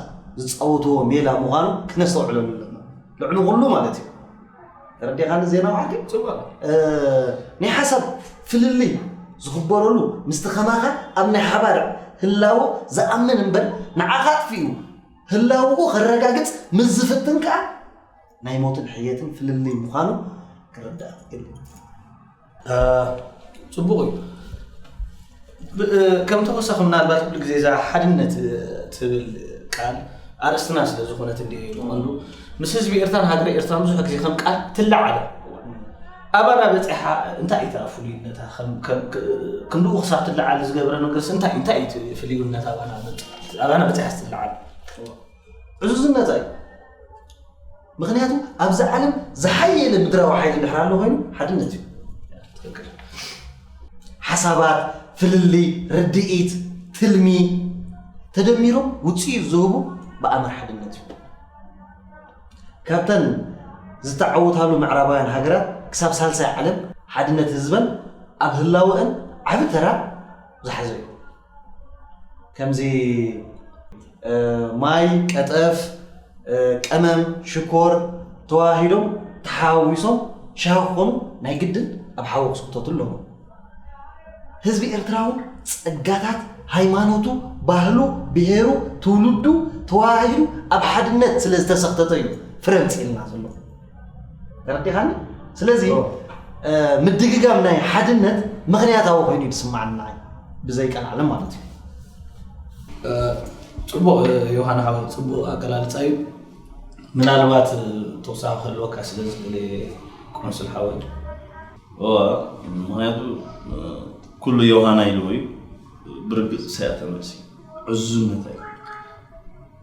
ዝፃወትዎ ሜላ ምዃኑ ክነስተውዕለሉ ኣለና። ልዕሊ ኩሉ ማለት እዩ። ተረዲኻኒ ዜና ባዕልቲ? ናይ ሓሳብ ፍልልይ ዝኽበረሉ ምስቲ ከማኻ ኣብ ናይ ሓባር ህላወ ዝኣምን እምበር ንዓኻ ኣጥፊኡ ህላውኡ ከረጋግፅ ምስ ዝፍትን ከዓ ናይ ሞትን ሕየትን ፍልልይ ምዃኑ ርዳእ። ጽቡቕ እዩ። ከም ተወሳኺ ምናልባት ኩሉ ግዜ እዛ ሓድነት ትብል ቃል ኣርእስትና ስለ ዝኾነት እንዲ ይኾንሉ ምስ ህዝቢ ኤርትራን ሃገረ ኤርትራን ብዙሕ ግዜ ከም ቃል ትለዓለ። ኣባና በፂሓ እንታይ እታ ፍሉይነታ ክንድኡ ክሳብ ትለዓል ዝገብረ ነገርስ እንታይ እንታይ እዩ ፍልዩነት ኣባና በፂሓ ትለዓል? ዕዙዝነታ እዩ። ምኽንያቱ ኣብዛ ዓለም ዝሓየለ ምድራዊ ሓይሊ እንድሕር ኣሎ ኮይኑ ሓድነት እዩ። ሓሳባት፣ ፍልልይ፣ ርድኢት፣ ትልሚ ተደሚሮም ውፅኢት ዝህቡ ብኣምር ሓድነት እዩ። ካብተን ዝተዓወታሉ ምዕራባውያን ሃገራት ክሳብ ሳልሳይ ዓለም ሓድነት ህዝበን ኣብ ህላወአን ዓቢ ተራ ዝሓዘ እዩ። ከምዚ ማይ፣ ቀጠፍ፣ ቀመም፣ ሽኮር ተዋሂዶም ተሓዋዊሶም ሻሂ ክኾኑ ናይ ግድን ኣብ ሓዊ ክስክተቱ ኣለዎም። ህዝቢ ኤርትራ እውን ጸጋታት ሃይማኖቱ፣ ባህሉ፣ ብሄሩ፣ ትውልዱ ተዋሂዱ ኣብ ሓድነት ስለ ዝተሰኽተተ እዩ ፍረ ኣምጺእልና ዘሎ። ተረዲኻኒ? ስለዚ ምድግጋም ናይ ሓድነት ምኽንያታዊ ኮይኑ እዩ ዝስማዓኒ ንዓይ፣ ብዘይቀልዓለም ማለት እዩ። ጽቡቕ ዮሃና ሓወይ፣ ጽቡቕ ኣገላልጻ እዩ። ምናልባት ተወሳኺ ክህልወካ ስለ ዝኽእል ቆንስል ሓወይ። እዋ ምኽንያቱ ኩሉ ዮሃና ኢልዎ እዩ። ብርግጽ ሰያተ መልሲ ዕዙዝነት ኣይ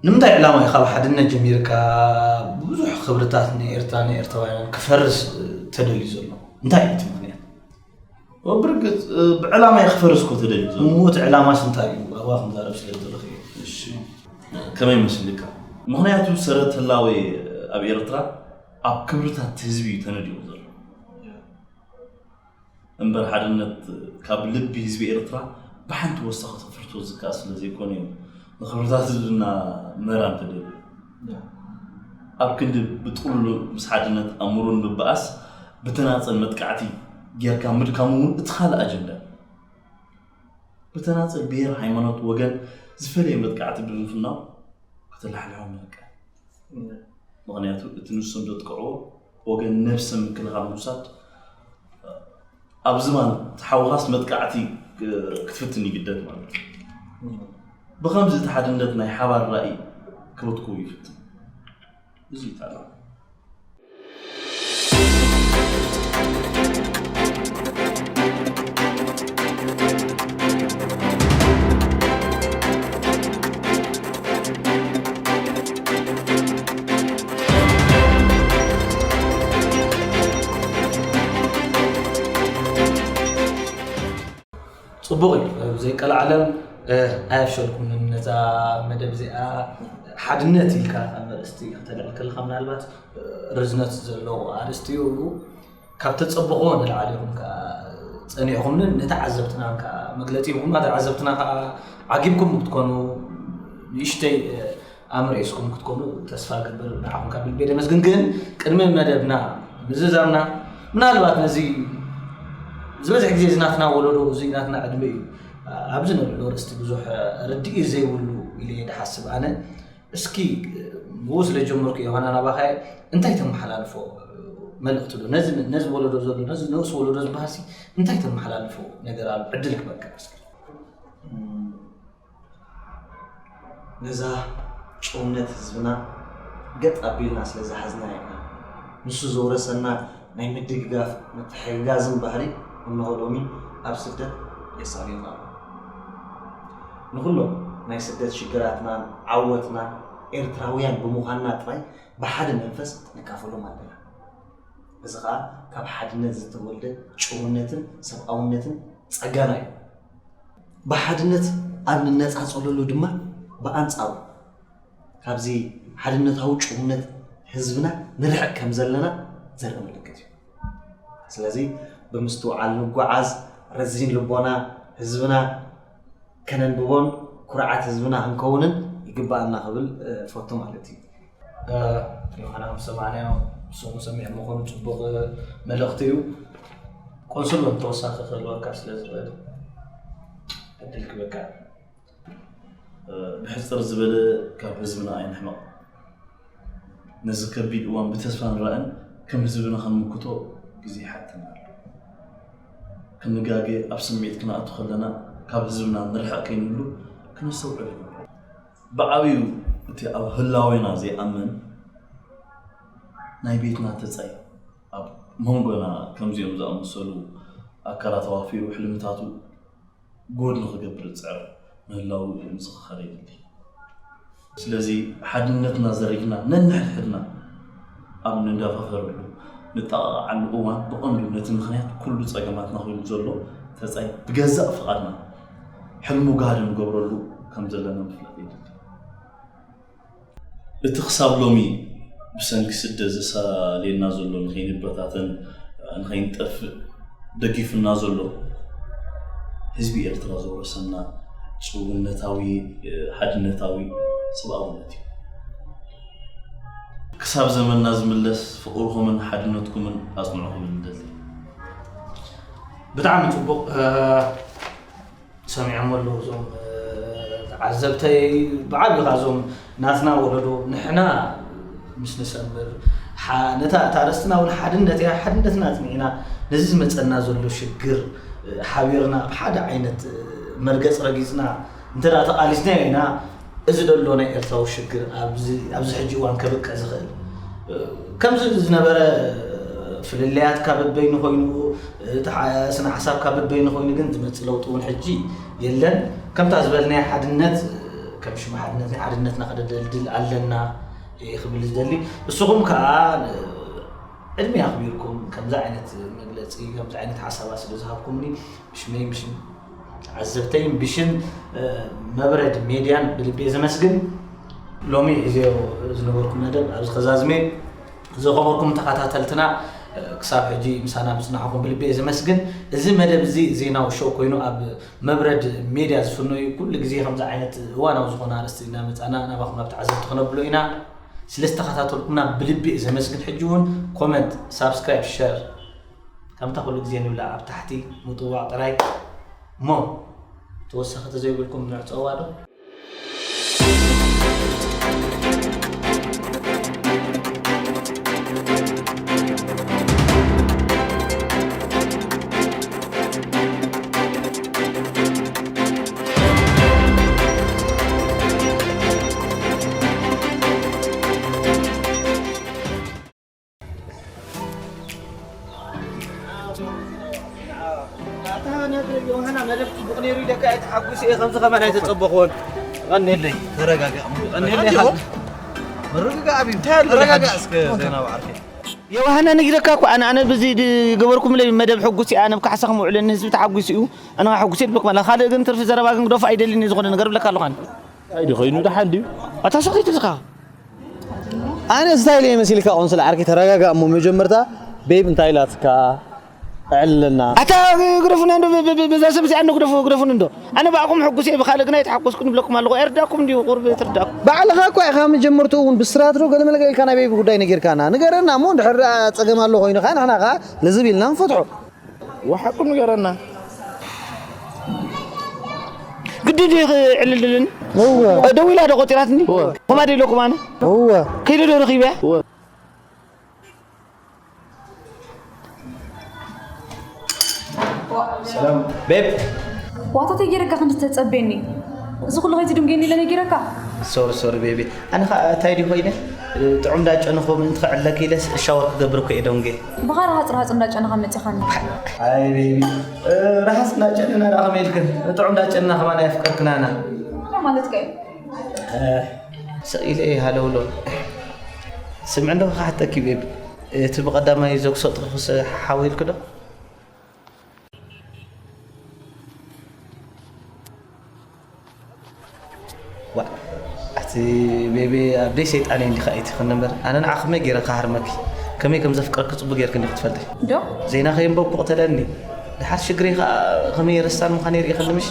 ንምንታይ ዕላማ እዩ ካብ ሓድነት ጀሚርካ ብዙሕ ክብርታት ናይ ኤርትራ ናይ ኤርትራውያን ክፈርስ ተደልዩ ዘሎ? እንታይ እዩ እቲ ምኽንያት? ብርግጽ ብዕላማ እዩ ክፈርስ እኮ ተደልዩ ዘሎ። እሞ እቲ ዕላማስ እንታይ እዩ? ኣብኣ ክንዛረብ ስለ ዝደለኹ እየ። እሺ ከመይ መስልካ? ምኽንያቱ ሰረት ህላዌ ኣብ ኤርትራ ኣብ ክብርታት ህዝቢ እዩ ተነዲቑ ዘሎ። እምበር ሓድነት ካብ ልቢ ህዝቢ ኤርትራ ብሓንቲ ወሰኸ ተፍርቶ ዝከኣል ስለ ዘይኮነ እዩ ንኽብርታት ህዝብና መራን ተደልዩ። ኣብ ክንዲ ብጥቕልሉ ምስ ሓድነት ኣምሩን ምብኣስ ብተናጸል መጥቃዕቲ ጌርካ ምድካሙ እውን እቲ ካልእ ኣጀንዳ። ብተናጸል ብሄር፣ ሃይማኖት፣ ወገን ዝፈለየ መጥቃዕቲ ብምፍናው ከተላሕልሖም ይኽእል። ምኽንያቱ እቲ ንሶም ዘጥቅዕዎ ወገን ነብሰ ምክልኻል ምውሳድ ኣብ ዝባን ተሓውኻስ መጥቃዕቲ ክትፍትን ይግደድ ማለት እዩ። ብኸምዚ እቲ ሓድነት ናይ ሓባር ራእይ ክበትክዎ ይፍትን። እዚ እዩ ታሪኽ። ጽቡቕ እዩ። ብዘይቀልዓለም ኣየፍሸልኩምን ነዛ መደብ እዚኣ። ሓድነት ኢልካ ካብ ኣርእስቲ ከተልዕል ከለኻ ምናልባት ርዝነት ዘለዎ ኣርእስቲ እዩ። ካብ ተጸበቕዎ ንላዕሊ ኢኹም ከኣ ጸኒዕኹምን ንተዓዘብትና ከኣ መግለጺ ኢኹም ተዓዘብትና ከኣ ዓጊብኩም ክትኮኑ ንእሽተይ ኣምርዒስኩም ክትኮኑ ተስፋ ገብር ንዓኹም ካብ ልቢ የመስግን። ግን ቅድሚ መደብና ምዝዛምና ምናልባት ነዚ ዝበዝሕ ግዜ እዚ ናትና ወለዶ እዚ ናትና ዕድመ እዩ ኣብዚ ነብሎ ርእስቲ ብዙሕ ርድኢ ዘይብሉ ኢለ እየ ድሓስብ ኣነ። እስኪ ብኡ ስለ ጀመርኩ ዮሃና ናባኻ እንታይ ተመሓላልፎ መልእክቲ ዶ ነዚ ነዚ ወለዶ ዘሎ ነዚ ንኡስ ወለዶ ዝበሃልሲ እንታይ ተመሓላልፎ ነገር ኣሎ ዕድል ክበካ እስኪ። ነዛ ጭውነት ህዝብና ገጥ ኣቢልና ስለ ዝሓዝናዮ ኢና። ንሱ ዘውረሰና ናይ ምድግጋፍ ምትሕግጋዝን ባህሊ እንሆ ሎሚ ኣብ ስደት የሳልዩና ኣሎ። ንኹሎም ናይ ስደት ሽግራትናን ዓወትናን ኤርትራውያን ብምዃንና ጥራይ ብሓደ መንፈስ ንካፈሎም ኣለና። እዚ ኸኣ ካብ ሓድነት ዝተወልደ ጭውነትን ሰብኣውነትን ጸጋና እዩ። ብሓድነት ኣብ ንነጻጸለሉ ድማ ብኣንጻሩ ካብዚ ሓድነታዊ ጭውነት ህዝብና ንርሕቕ ከም ዘለና ዘርኢ ምልክት እዩ። ስለዚ ብምስትውዓል ንጓዓዝ፣ ረዚን ልቦና ህዝብና ከነንብቦን ኩርዓት ህዝብና ክንከውንን ይግባኣና ክብል እፈቱ ማለት እዩ። ዮሃና ከም ሰማዕናዮ ንስኹም ሰሚዕሞ ኮኑ ጽቡቕ መልእኽቲ እዩ። ቆንስል እውን ተወሳኺ ክህልወካ ስለ ዝኽእል ዕድል ክበካ። ብሕጽር ዝበለ ካብ ህዝብና ኣይንሕመቕ። ነዚ ከቢድ እዋን ብተስፋ ንራእን ከም ህዝብና ክንምክቶ ግዜ ይሓተና ኣሎ። ክንጋገ ኣብ ስምዒት ክንኣቱ ከለና ካብ ህዝብና ንርሕቕ ከይንብሉ ክነስተውዕል ይግባእ። ብዓብዩ እቲ ኣብ ህላዌና ዘይኣምን ናይ ቤትና ተጻይ ኣብ መንጎና ከምዚኦም ዝኣመሰሉ ኣካላት ኣዋፊሩ ሕልምታቱ ጎድኒ ክገብር ዝጽዕር ምህላው ምዝኽኻር የድሊ። ስለዚ ሓድነትና ዘሪግና ነንሕድሕድና ኣብ ንዳፋፈረሉ ንጠቓዓሉ እዋን ብቐንዱ ነቲ ምኽንያት ኩሉ ጸገማትና ኮይኑ ዘሎ ተጻይ ብገዛእ ፍቓድና ሕልሙ ጋህዲ ንገብረሉ ከም ዘለና ምፍላጥ የድሊ። እቲ ክሳብ ሎሚ ብሰንኪ ስደት ዘሳልየና ዘሎ ንኸይንበታተን ንኸይንጠፍእ ደጊፉና ዘሎ ህዝቢ ኤርትራ ዘውረሰና ጭውነታዊ ሓድነታዊ ሰብኣውነት እዩ። ክሳብ ዘመንና ዝምለስ ፍቕርኹምን ሓድነትኩምን ኣጽንዑ ክብል ንደሊ። ብጣዕሚ ጽቡቕ። ሰሚዖም ኣለዉ እዞም ተዓዘብተይ፣ ብዓብዩ ካ እዞም ናትና ወለዶ ንሕና ምስ ንሰምር፣ ነታ እታ ኣርእስትና እውን ሓድነት እያ። ሓድነትና ኣጽኒዕና ነዚ ዝመጸና ዘሎ ሽግር ሓቢርና ኣብ ሓደ ዓይነት መርገጽ ረጊጽና እንተ ተቓሊስናዮ ኢና እዚ ዘሎ ናይ ኤርትራዊ ሽግር ኣብዚ ሕጂ እዋን ከብቅዕ ዝኽእል። ከምዚ ዝነበረ ፍልልያት ካብ በበይኑ ኮይኑ፣ እቲ ስነ ሓሳብ ካብ በበይኑ ኮይኑ ግን ዝመጽእ ለውጢ እውን ሕጂ የለን። ከምታ ዝበልናዮ ሓድነት ከም ሽም ሓድነት ናይ ሓድነትና ክነደልድል ኣለና እየ ክብል ዝደሊ። ንስኹም ከዓ ዕድመይ ኣኽቢርኩም ከምዚ ዓይነት መግለጺ ከምዚ ዓይነት ሓሳባት ስለ ዝሃብኩምኒ ብሽመይን ብሽም ተዓዘብተይን ብሽም መብረድ ሜድያን ብልቢ እየ ዘመስግን። ሎሚ ሒዘዮ ዝነበርኩ መደብ ኣብዚ ከዛዝመ። ዝኸበርኩም ተኸታተልትና ክሳብ ሕጂ ምሳና ምጽናሕኩም ብልቢ እየ ዘመስግን። እዚ መደብ እዚ ዜናዊ ሾው ኮይኑ ኣብ መብረድ ሜድያ ዝፍኖ እዩ። ኩሉ ግዜ ከምዚ ዓይነት እዋናዊ ዝኾነ ኣርእስቲ እናመጻና ናባኹም ናብ ተዓዘብቲ ክነብሎ ኢና። ስለ ዝተኸታተልኩምና ብልቢ እየ ዘመስግን። ሕጂ እውን ኮመንት፣ ሳብስክራይብ፣ ሸር ከምታ ኩሉ ግዜ ንብላ ኣብ ታሕቲ ምጥዋቕ ጥራይ እሞ ተወሳኺ ተዘይብልኩም ንዕፀዋ ዶ? ኣታ ናትረል ዮሃና መደብ ጽቡቕ ነይሩ ኢለካ ኣይተሓጉስ እየ ከምዚ ከማን ኣይተጸበኽዎን። ቀኒለይ ተረጋጋእ። ቀኒለይ ሓል ምርግጋእ ኣብዩ እንታይ ኣሎ ተረጋጋእ እስከ ዜና ባዕርከ። ዮሃና ነጊረካ እኮ ኣነ ኣነ ብዚ ዝገበርኩምለይ መደብ ሕጉስ እየ ኣነ ብካሕሳ ከም ውዕለኒ ህዝቢ ተሓጒሱ እዩ። ኣነ ሕጉስ እየ ድብለኩም ኣላ ካልእ ግን ትርፊ ዘረባ ግን ግደፎ ኣይደልን እየ ዝኾነ ነገር ብለካ ኣለኹ ኣነ። እንታይ ድዩ ኮይኑ ደሓን ድዩ? ኣታ ሰኺቱ ዝኻ ኣነ እንታይ ኢለ መሲልካ ቆንስል ዓርኪ ተረጋጋ እሞ መጀመርታ ቤብ እንታይ ኢላትካ ኣዕልለና ኣታ ግደፉና እንዶ በዛ ሰብ እዚኣ እንዶ ግደፉ ግደፉን እንዶ ኣነ ብኣኹም ሕጉስ እየ ብካልእ ግና የተሓጎስኩ ንብለኩም ኣለኹ ኣይርዳኩም እንዲዩ ቁርብ ትርዳኩም ባዕልኻ እኳ ኢኻ መጀመርትኡ እውን ብስራት ዶ ገለመለ ኢልካ ናይ ቤብ ጉዳይ ነጊርካና ንገረና እሞ እንድሕር ደኣ ፀገም ኣሎ ኮይኑ ከዓ ንሕና ከዓ ልዝብ ኢልና ንፈትሖ ወሓቁ ንገረና ግዲ ድዩ ክዕልልልን እወ ደዊላ ዶ ቆፂራትኒ እወ ኮማ ዶ ኢለኩም ኣነ እወ ከይደ ዶ ረኺበያ እወ ሰላም ቤብ ዋታተይ ጌረካ ክንዲ ተጸበየኒ እዚ ኩሉ ከይትድንገየኒ ኢለ ነጊረካ ሶሪ ሶሪ ቤቢ ኣነ ከዓ እንታይ ድዩ ኮይነ ጥዑም ዳጨነኹ ምእንቲ ክዕለክ ኢለስ ሻወር ክገብር እኮ እየ ደንጌ ብኻራ ሃጽር ሃጽር እንዳጨነኻ መጺኻኒ ኣይ ቤቢ ራሃስ እንዳጨነና ደኣ ከመይ ኢልክን ጥዑም ዳጨነና ከማን ኣየፍቀርክናና እንታይ ማለትካ እዩ ስቕ ኢለ እየ ሃለውሎ ስምዒ እንዶ ክሓተኪ ቤቢ እቲ ብቐዳማይ ዘጉሰጥኩኽስ ሓዊልክ ዶ ዋእ ኣቲ ቤቢ ኣደይ ሰይጣነይ እንዲኻ ኢቲ ክንበር ኣነ ንዓ ከመይ ገይረ ክሃርመኪ ከመይ ከም ዘፍቅረኪ ጽቡቅ ገይርኪ እንዲኺ ትፈልጢ ዶ ዘይና ከየንበብኩ ቅተለኒ ድሓር ሽግረይ ከኣ ከመይ ረስታን ምዃነይ ርኢኺ ኣለምሽ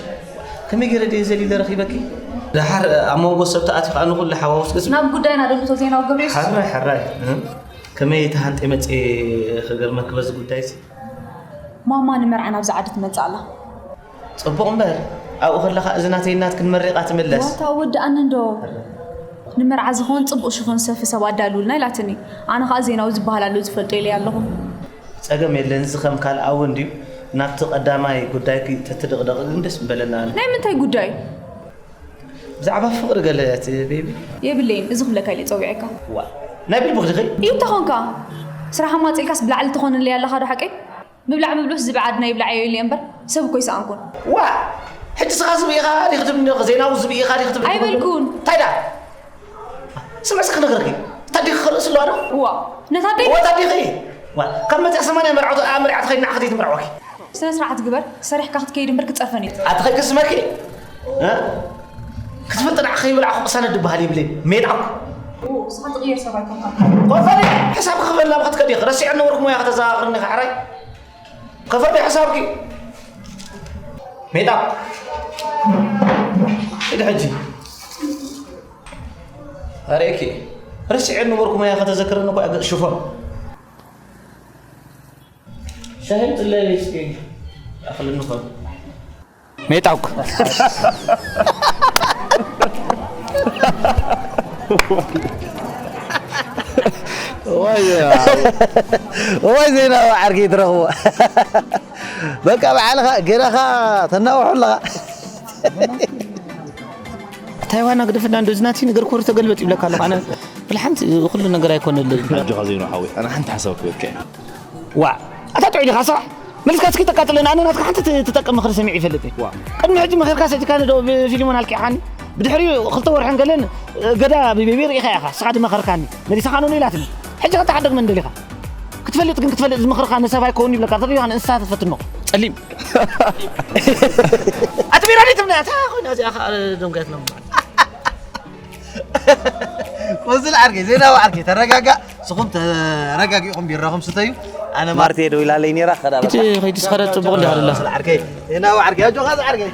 ከመይ ገይረ ድየ ዘሊለ ረኺበኪ ድሓር ኣብ መንጎ ሰብ ተኣትዩ ከኣ ንኹሉ ሓዋውስኪ ናብ ጉዳይና ዶ ንእቶ ዜናዊ ገብሬስ ሕራይ ሕራይ ከመይ ተሃንጤ መጽየ ክገርመኪ በዚ ጉዳይሲ ማማ ንመርዓ ናብዚ ዓዲ ትመጽእ ኣላ። ጽቡቕ እምበር ኣብኡ ከለኻ እዚ ናተይን ናትክን መሪቓ ትምለስ። ዋታ ኣወድኣኒ እንዶ። ንመርዓ ዝኸውን ጽቡቕ ሽፎን ሰፊ ሰብ ኣዳልውልና ኢላትኒ። ኣነ ኸኣ ዜናዊ ዝበሃል ኣሎ ዝፈልጦ ኢለያ ኣለኹ። ጸገም የለን፣ እዚ ከም ካልኣ እውን ድዩ? ናብቲ ቀዳማይ ጉዳይኪ ተትድቕደቒ ግን ደስ ምበለና። ኣነ ናይ ምንታይ ጉዳይ? ብዛዕባ ፍቕሪ ገለ እቲ ቤቢ። የብለይን፣ እዚ ክብለካ ኢለ ጸዊዐካ። ዋ፣ ናይ ቢልቡክ ዲኺ? እዩ እንተኾንካ። ስራሕ ኣማጺልካስ ብላዕሊ ትኾንለይ ኣለኻ ዶ ሓቀይ? ምብላዕ ምብሉስ ዝብዓድ ናይ ብላዕ እየ ኢለ እምበር ሰብ እኮ ይሰኣንኩን። ዋ፣ ሕጂ ስኻ ዝብኢኻ ዲኺ ትብልኒ? ዜናዊ ዝብኢኻ ዲኺ ትብልኒ? ኣይበልኩን። እንታይ ደኣ? ስምዒ እስኪ ክነግረኪ። ታዲኺ ክርእስ ኣለዋ ዶ? እዋ፣ ነታ ኣደይ እዋ፣ ታዲኺ። ዋ፣ ካብ መጽኣ ሰማንያ መርዓቱ፣ ኣ፣ መርዓቱ ከይድና ክትይ ትምርዓወኪ። ስነ ስርዓት ግበር፣ ሰሪሕካ ክትከይድ እምበር ክትጸርፈኒ። ኣቲ ከይክስመኪ። እ? ክትፈልጥ ንዓ ከይበላዕኩ ቅሳነት ድበሃል የብለይ። ሜጣኩ። ኡ፣ ንስኻ ትቕየር ሰብ ኣይኮንካን። ኮፈሊ፣ ሕሳብ ክኽፈል ናብ ክትከዲ፣ ረሲዐ ነበርኩ ሞያ ከተዘኻኽርኒ ከዓራይ። ከፈሊ ሕሳብኪ። ሜጣ። ኢድ ሕጂ። ኣርእኪ። ረሲዐ ነበርኩ ሞያ ከተዘክርኒ እኮ ሽፎን። ሻሂ ጥለይ እስኪ። ኣኽልኒ ኾን። ሜጣኩ። ወይ ወይ ዜና ዓርኪ ትረኽቦ። በቃ ባዕልኻ ገናኻ ተናውሑ ኣለኻ። እንታይ ዋና ግደፈና እንዶ ዝናቲ ነገር ኮር ተገልበጥ ይብለካ ኣለኹ። ኣነ ብልሓንቲ ኩሉ ነገር ኣይኮነለይ። ኣጆኻ ዜና ሓወይ፣ ኣነ ሓንቲ ሓሳብ ክበካ እየ። ዋዕ፣ ኣታ ጥዑይ ዲኻ? ስራሕ መሊስካ እስኪ ተቃጥለና። ኣነ ናትካ ሓንቲ ት-፣ ትጠቅም ምኽሪ ሰሚዕ ይፈልጥ እየ። ዋዕ። ቅድሚ ሕጂ መኸርካ ሰቲካ ንዶ ብፊልሞን ኣልቂዕኻኒ። ብድሕሪኡ ክልተ ወርሕን ገለን ገዳ ብቤቢ ርኢኻ ኢኻ። ንስኻ ድማ መኸርካኒ። መሊስኻ ኖኖ ኢላትኒ። ሕጂ ከተሓደግመ እንደሊኻ። ክትፈልጥ ግን ክትፈልጥ ዝመኽርኻ ንሰብ ኣይከውን ይብለካ። ተሪኻ ንእንስሳ ተፈትኖ። ጸሊም። ኣቲ ቢራ ዲትምና፣ እታ ኮይና እዚኣ ኸኣ ደንጓያትና። ቆንስል ዓርከይ፣ ዜናዊ ዓርከይ፣ ተረጋጋእ። ንስኹም ተረጋጊእኹም ቢራኹም ስተዩ። ኣነ ማርቴ ዶ ኢላለይ ነይራ፣ ኸዳ በቃ። እቲ ኸይዲ ስኸዳ ጽቡቕ እንዲያ ኣላ። ቆንስል ዓርከይ፣ ዜናዊ ዓርከይ፣ ኣጆኻ ዓርከይ።